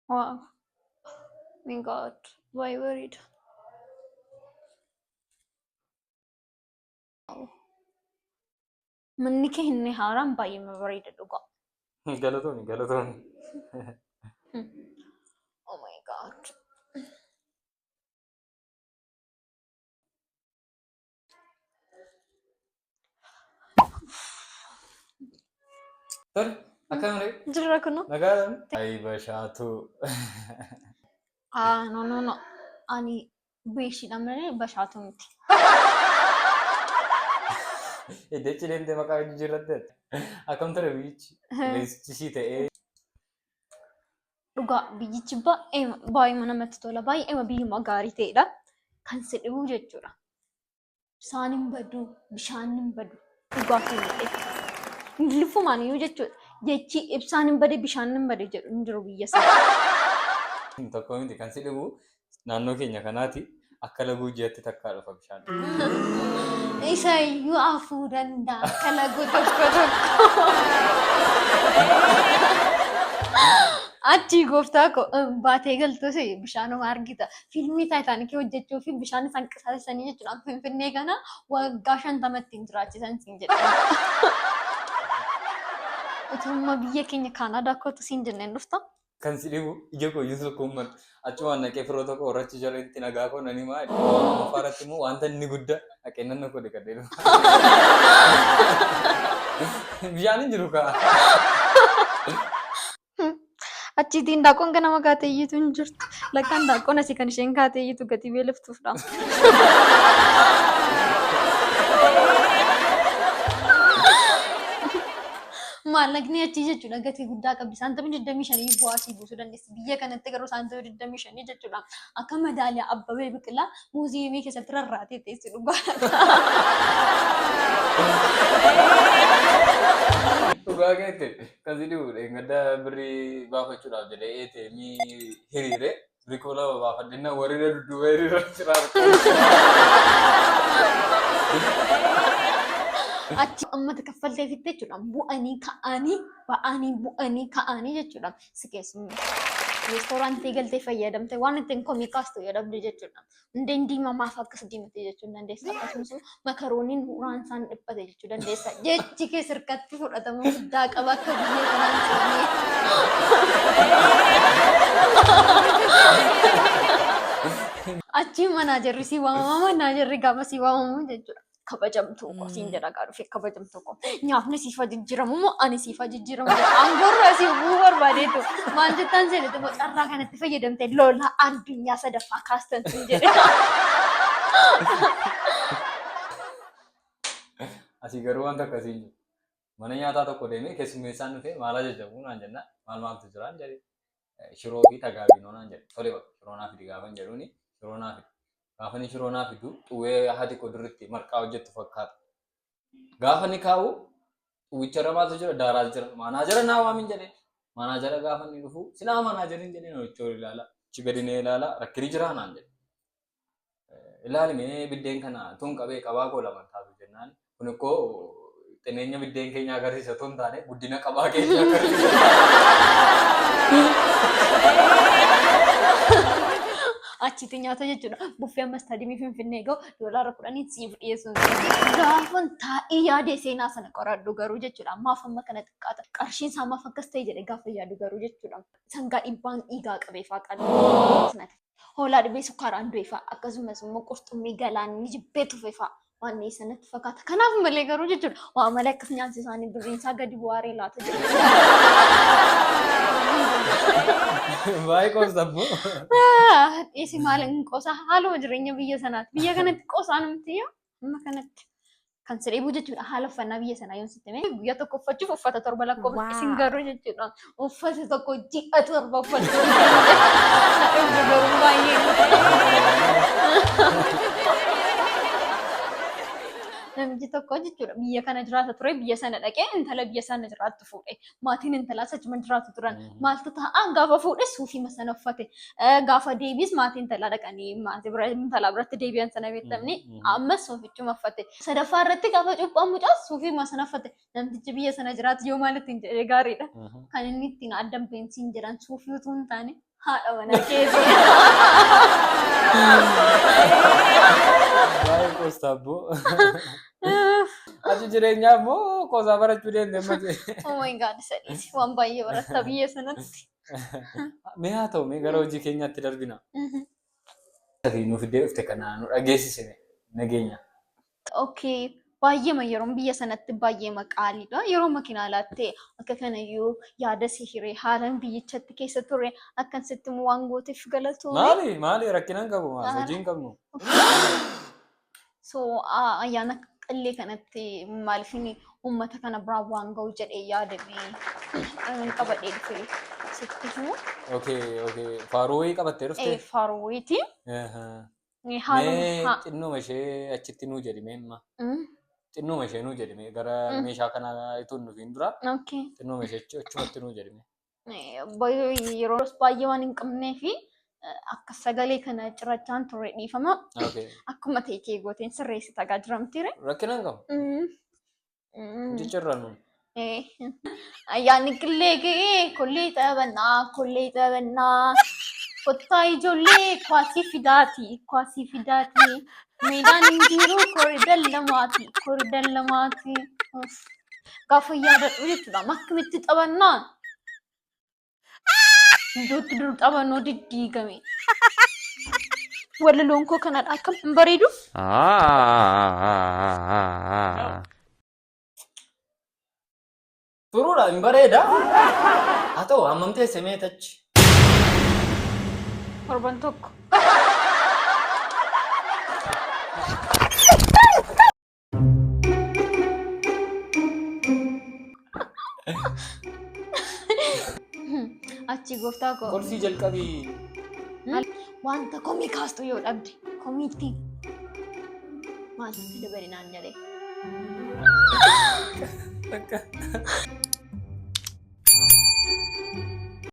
Wow. My God. Baay'ee bareeda. Wow. Manni kee inni haaraan baay'ee bareeda dhugaa. Galatoomi galatoomi. Oh my God. Tole akkam ree? Jirra kunoo. Nagaadhaan? Ayi bashaatuu. Ah, no, no, no. Ani beeshiidha malee bashaatu miti. Iddeechi deemtee maqaa jijjiirratte. Akkam ture biyyichi? Qilleensichi sii ta'ee. Dhugaa biyyichi baay'ee baay'ee namatti tola. Baay'ee biyyuma gaarii ta'edha. Kan si dhibu jechuudha. Isaan hin badu, bishaan hin badu. Dhugaa kan jedhe. Ingiliffumaan iyyuu jechuudha. Jechi ibsaan hin bade, bishaan hin bade jedhu hin jiru biyya sana. Tokko miti kan si dhibu naannoo keenya kanaati akka laguu ji'atti takkaa dhufa bishaan. Isa iyyuu afuu danda'a akka laguu tokko tokko. Achii gooftaa koo baatee galtus bishaanuma argita. Fiilmii Taayitaanikii hojjechuu fi bishaan isaan qisaasessanii jechuudha. Finfinnee kana waggaa 50 ittiin jiraachisan siin jedhe. Utumma biyya keenya Kaanaadaa kootu siin jenneen dhufta. Kan si dhibu ija koo iyyuu sukkuumman achumaan dhaqee firoota koo horrachi jalatti nagaa koo nan himaa jedhe. Lammaffaa irratti immoo wanta inni guddaa dhaqee nanna koo dhiqadhee dhufa. Bishaan hin jiru kaa. Achiitiin daaqoon ganama kaatee iyyitu hin jirtu. Lakkaan daaqoon asii kan isheen kaatee iyyitu gatii beeloftuufdha. Maallaqni achii jechuudha gatii guddaa qabdi. Saantima 25 bu'aa sii buusuu dandeessi. Biyya kanatti garuu saantima 25 jechuudha. Akka madaaliyaa Abbabee Biqilaa muuziyeemii keessatti rarraatee teessi dhugaa. Dhugaa keetti kan si dhibu dheengadda birrii baafachuudhaaf jedhee ATM hiriire birrii 2000 baafadhe na warri na dudduuba hiriira jira. Achi ammata kaffaltee fitte jechuudha. Bu'anii ka'anii ba'anii bu'anii ka'anii jechuudha. Si keessummeessu. Reestooraantii galtee fayyadamte waan ittiin komii kaastu yoo dhabde jechuudha. Hundeen diimaa maaf akkas diimate jechuu hin dandeessa. Akkasumas immoo makarooniin uraan isaan dhiphate jechuu dandeessa. Jechi kee sirkatti fudhatama guddaa qaba akka biyya kanaan seenee. Achii manaajarri sii waamama manaajarri gaafa sii waamamu jechuudha. Kabajamtuu koo siin jedha gaa dhufe kabajamtuu koo nyaatni siif haa jijjiiramu moo ani siif haa jijjiiramu jedha aangoorraa siif bu'uu barbaadeetu maal jettaan seenete moo carraa kanatti fayyadamte lola addunyaa sadaffaa kaastan siin jedhe. Asii garuu wanta akkasii hin jiru. Mana nyaataa tokko deemee keessummeessaan dhufee maal ajajamu naan jenna maal maaltu jiraan jedhe shiroo fi tagaabinoo naan jedhe tole bakka shiroo naa fidi gaafan jedhuuni shiroo naa fidi Gaafa inni shiroo naa fidu xuwwee haati koo durritti marqaa hojjettu fakkaata. Gaafa inni kaa'u xuwwicharra maaltu jira? Daaraa jira. Maanaajara naa waamin jedhee. Maanaajara gaafa inni dhufu silaa maanaajariin jedhee namicha ol ilaala. Achi gadi na ilaala rakkini jiraa naan jedhe. Ilaali mee biddeen kana tun qabee qabaa koo lama taatu jennaan. Kun ikkoo xineenya biddeen keenya agarsiisa otoo hin taane guddina qabaa keenya agarsiisa. Achitti nyaata jechuudha. Buffee amma istaadiyeemii Finfinnee gahu $10 siif dhiyeessuun. Gaafan taa'ee yaadee seenaa sana qoradhu garuu jechuudha. Maaf amma kana xiqqaata? Qarshiin isaa maaf akkas ta'e jedhe gaafa yaadu garuu jechuudha. Sangaa dhibbaan dhiigaa qabee faa qalbii. Hoolaa dhibee sukkaaraan du'e fa'a akkasumas immoo qurxummii galaanni jibbee tufe fa'a waan dhiyeessan natti fakkaata. Kanaaf malee garuu jechuudha waa malee akkas nyaansi isaanii birriin isaa gadi bu'aaree laata jechuudha. Baay'ee qoosta immoo. Dhiisi maal hin qosa haaluma jireenya biyya sanaati. Biyya kanatti qosaan miti yaa amma kanatti. Kan si dhibu jechuudha haala uffannaa biyya sanaa yoon sitti hime guyyaa tokko uffachuuf uffata torba lakkoofsa isin garuu jechuudha uffata tokko ji'a torba uffachuu na dhibdu garuu baay'ee. Namichi tokko jechuudha biyya kana jiraata ture, biyya sana dhaqee intala biyya sana jiraattu fuudhe. Maatiin intalaas achuma jiraatu turan. Maaltu ta'a, gaafa fuudhe suufii sana uffate. Gaafa deebiis maatii intalaa dhaqanii maatii bira intalaa biratti deebi'an sana beektamni ammas suufichuma uffate. Sadaffaa irratti gaafa cuuphaan mucaas suufii sana uffate. Namtichi biyya sana jiraatu yoo maal ittiin jedhee gaariidha? Kan inni ittiin addan beensiin jedhan suufii utuu hin taane haadha manaa keessa. Baay'ee qoosta abboo. Achi jireenyaa immoo qoosaa barachuu deemte ammati. Oh my God, sadhiisi waan baay'ee baratta biyya sanatti. Mee haa ta'u, mee gara hojii keenyaatti darbina. Ati nu fiddee dhufte kana nu dhageessise nageenya. Okay. Baay'eema yeroon biyya sanatti baay'eema qaaliidha. Yeroo makiinaa laattee akka kanayyuu yaada si hiree haalan biyyichatti keessa ture akkan sitti immoo waan gooteef galatoome. Maali maali, rakkina hin qabu, maal hojii hin qabnu. So ayyaana qillee kanatti maaliifin uummata kana biraan waan ga'u jedhee yaadame qabadhee dhufe sitti himu. Okay, faaruu wayii qabattee dhufte? Faaruu wayiiti. Haaluma Mee xinnuma ishee achitti nuu jedhi mee amma. Xinnuma ishee nuu jedhi mee, gara meeshaa kana itoo hin dhufiin dura xinnuma ishee achumatti nuu jedhi mee. Baay'ee yeroo baay'ee waan hin qabnee fi akka sagalee kana cirachaan turre, dhiifama. Akkuma ta'e kee gooteen sirreessita gaa jiramtiire. Rakkina hin qabu. Ciccirra nuun. Ayyaanni qillee ga'ee, kollee taphannaa, kollee taphannaa. Kottaa ijoollee, kwasii fidaati, kwasii fidaati. Meedaan hin jiru, koridar lamaati, koridar lamaati. Gaafa yaadadhu jechuudha. Akkamitti taphannaa? Iddootti dur taphannoo diddiigame. Walaloon koo kanadha, akkam hin bareedu? Turuudha, hin bareeda. Haa ta'u, hammam teesse mee tachi? Torban tokko. Achi gooftaa koo. Kolfii jalqabii. Wanta komii kaastu yoo dhabde komiitti maaltu dabale naan jedhee. Takka.